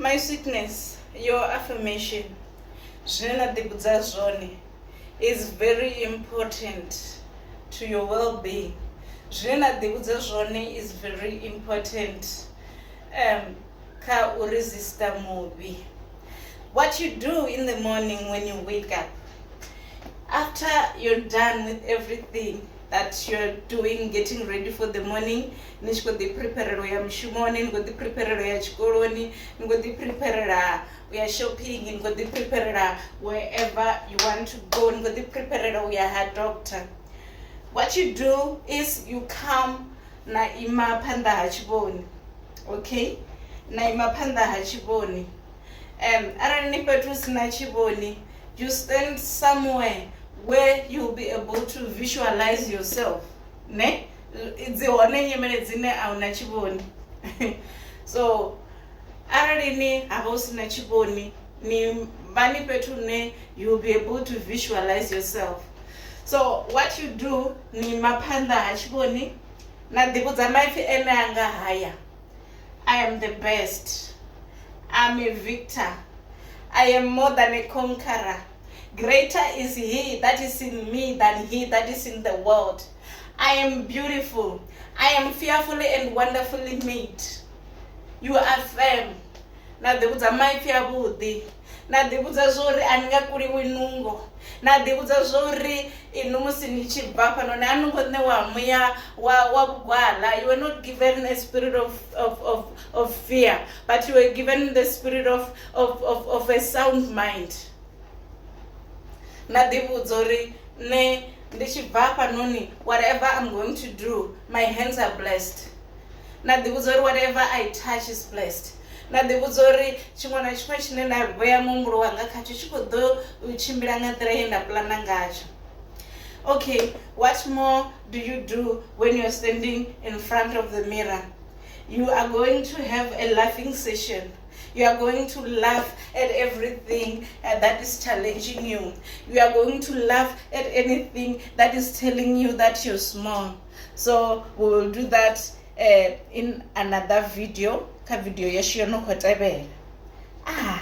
My sweetness, your affirmation, zwine na ḓivhudza zwone, is very important to your well-being. Zwine na ḓivhudza zwone is very important kha u resista muvhi. What you do in the morning when you wake up, after you're done with everything that you're doing, getting ready for the morning, ni tshi khou ḓi preparela u ya mushumoni, ni khou ḓi preparela u ya tshikoloni, ni khou ḓi preparela u ya shopping, ni khou ḓi preparela wherever you want to go, ni khou ḓi preparela u ya ha doctor, what you do is you come na ima phanḓa ha tshivhoni. Okay, na ima phanḓa ha tshivhoni. Arali ni fhethu hu sina tshivhoni, you stand somewhere where you'll be able to visualize yourself, ne? Dzi hone nyimele dzine a huna tshivhoni, so arali ni havha hu sina tshivhoni, ni vha ni fhethu hune you'll be able to visualize yourself. So what you do, ni ima phanḓa ha tshivhoni, na ḓivhudza maipfi ene anga haya: "I am the best. I'm a victor. I am more than a conqueror. Greater is he that is in me than he that is in the world. I am beautiful. I am fearfully and wonderfully made." You affirm, na ḓivhudza maipfi avhuḓi, na ḓivhudza zwori a ni nga kuliwi nungo, na ḓivhudza zwori inwi musi ni tshi bva fhanoni a no ngo ṋewa muya wa vhugwala. You were not given a spirit of fear, but you were given the spirit of a sound mind. Na ḓivhudza uri nṋe ndi tshi bva hafhanoni, whatever I'm going to do, my hands are blessed. Na ḓivhudza uri whatever I touch is blessed. Na ḓivhudza uri tshiṅwe na tshiṅwe tshine nda vhea muhumbulo wanga khatsho tshi khou ḓo u tshimbila nga nḓila ye nda pulana ngatsho. Okay, what more do you do when you're standing in front of the mirror? You are going to have a laughing session. You are going to laugh at everything that is challenging you. You are going to laugh at anything that is telling you that you're small. So we will do that in another video, kha video yashu yo no khou tevhela. Ah.